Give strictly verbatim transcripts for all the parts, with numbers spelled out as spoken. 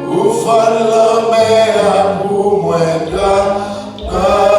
Ou fann lanmè a pou mwen travèse.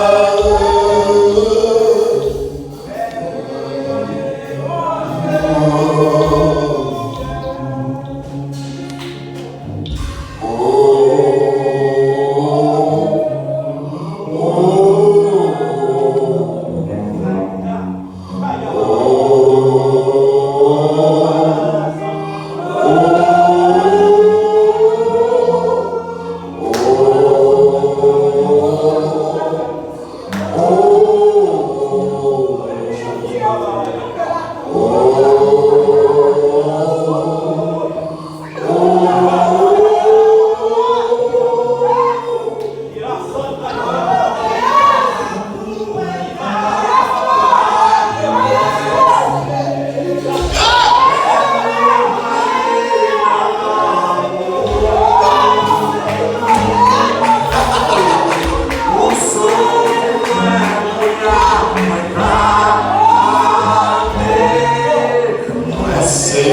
Mwen se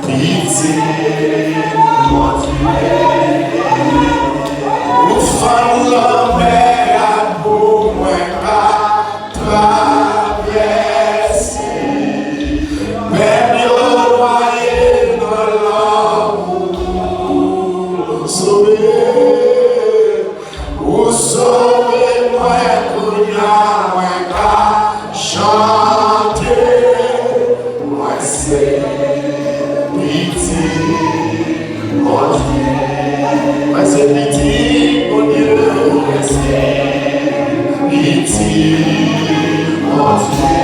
pitit Bondye. Ou fann lanmè a pou mwen ka travèse. Pèp yo nwaye nan lanmou. Sove. Ou sove mwen, kounye a mwen ka chante. Mwen se pitit Bondye. Mwen se pitit Bondye. Mwen se pitit Bondye.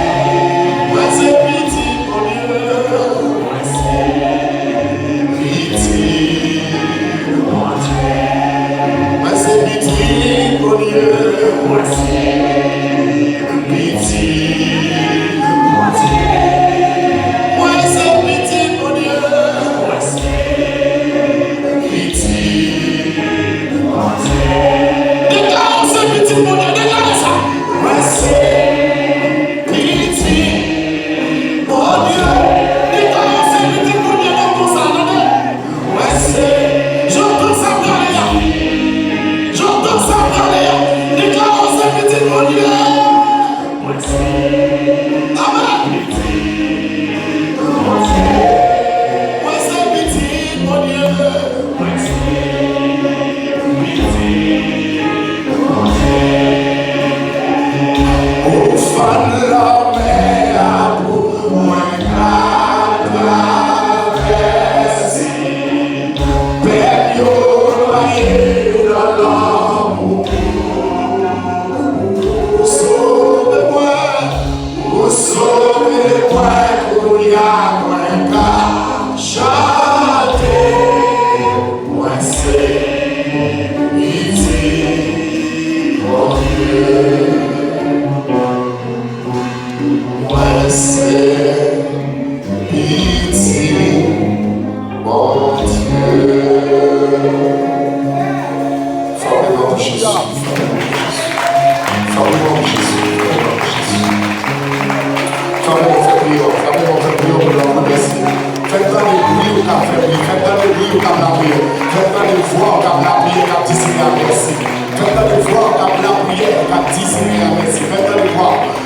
Mwen se pitit Bondye. Mwen se pitit Bondye. Mwen se pitit Bondye. Mwen se pitit Bondye. Mwen se pitit Bondye. Mwen se pitit Bondye. Deklare w se pitit Bondye. Deklare sa. Mwen se pitit Bondye. Deklare w se pitit Bondye. Bon konsa, tande. Mwen se, jan tan sa prale a. Jan tan sa prale a. Deklare w se pitit Bondye. Mwen se, amèn. Mwen se pitit Bondye. Mwen se pitit Bondye. Ou fann lanmè a pou mwen ka travèse. Pèp yo nwaye nan lanmou. Ou sove mwen, ou sove mwen, kounye a mwen ka chante. Mwen se pitit Bondye. Mwen se pitit Bondye. Frape men w pou Jezi. Frape men w pou Jezi. Frape men w pou Jezi. Frape men w, fè priyè w. Frape men w, fè priyè w pou lanmou, mèsi. Fè m tande bri w k ap fè bri. Fè m tande bri w k ap lapriyè. Fè m tande vwa w k ap lapriyè, k ap di Senyè a mèsi. Fè m tande vwa w k ap lapriyè, k ap di Senyè a mèsi. Fè m tande vwa w.